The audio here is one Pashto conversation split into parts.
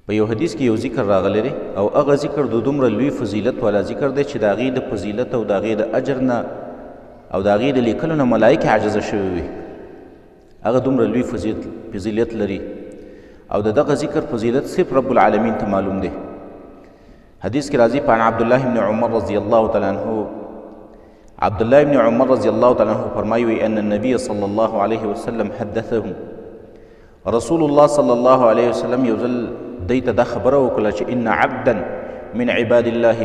په یو حدیث کې یو ذکر راغلی دی او هغه ذکر د دومره لوی فضیلت والا ذکر دی چې د هغې د فضیلت او د هغې د اجر نه او د هغې د لیکلو نه ملایکې عاجزه شوې وي. هغه دومره لوی فضیلت لري او د دغه ذکر فضیلت صرف رب العالمین ته معلوم دی. حدیث کې راځي په عن عبدالله بن عمر رضی الله تعالی عنه، عبد الله بن عمر رضی الله تعالی عنه فرمایي ان النبي صلی الله علیه وسلم حدثهم، رسول الله صلی الله علیه وسلم یو ځل دی ته دا خبره وکړه چې ان عبدا من عباد الله،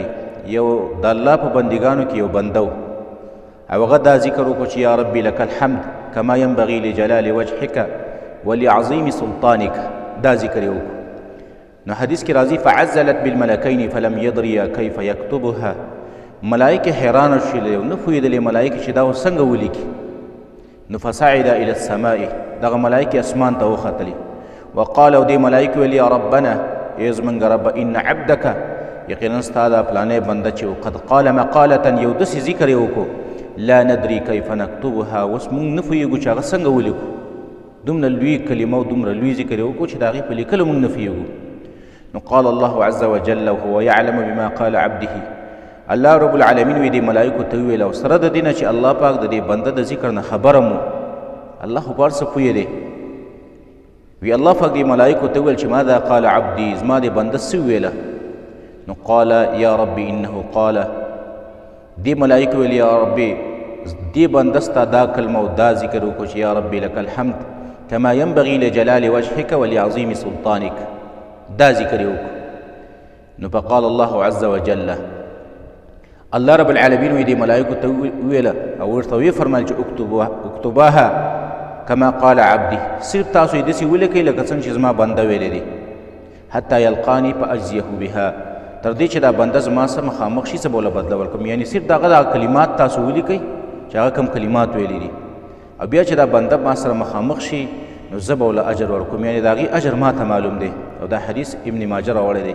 یو د الله په بندګانو کې یو بنده و او هغه دا ذکر وکړو چې یا ربي لک الحمد کما ينبغي لجلال وجهک ولعظیم سلطانک، دا ذکر یې وکړو. نو حدیث کې راځي فعزلت بالملکین فلم یدریا کیف یکتبها، ملایکې حیرانه شولې او نه پوهېدلې ملایکې چې دا اوس څنګه ولیکي. نو فصعد الى السماء، دغه ملایکې اسمان ته وختلې، وقال او دې ملایکې ویل یا ربنا، ای زمونږ رب، ان عبدک، یقینا ستا دا پلانی بنده چې قد قال مقالة، یو داسې ذکر یې وکړو، لا ندري کیف نکتبها، اوس مونږ نه پوهېږو چې هغه څنګه ولیکو. دومره لوی کلمه او دومره لوی ذکر یې وکړو چې د هغې په لیکلو مونږ نه پوهېږو. نو قال الله عز وجل وهو يعلم بما قال عبده، الله رب العالمین وی دې ملایکو ته وویل او سره د دې نه چې الله پاک د دې بنده د ذکر نه خبره مو، الله خو په هر څه پوه دی. وی الله پاک دې ملایکو ته وویل چې ماذا قال عبدي، زما دې بنده څه وویله؟ نو قال یا ربي انه قال، دې ملایکو ویل یا ربي دې بنده ستا دا کلمه او دا ذکر وکړو چې یا ربي لک الحمد کما ينبغي لجلال وجهک ولعظیم سلطانک، دا ذکر یې وکړو. نو فقال الله عز وجل، الله رب العالمین وی دې ملایکو ته وویله او ورته ویې فرمایل چې اکتباها کما قال عبدي، صرف تاسو یې داسې ولیکئ لکه څنګه چې زما بنده ویلی دی، حتی یلقانی فاجزیه بها، تر دې چې دا بنده زما سره مخامخ شي څه به ورله بدله ورکړم. یعنې صرف دغه دا کلمات تاسو ولیکئ چې هغه کوم کلمات ویلي دي، او بیا چې دا بنده ما سره مخامخ شي نو زه به ورله اجر ورکوم، یعنې د هغې اجر ما ته معلوم دی. او دا حدیث ابن ماجه راوړی دی.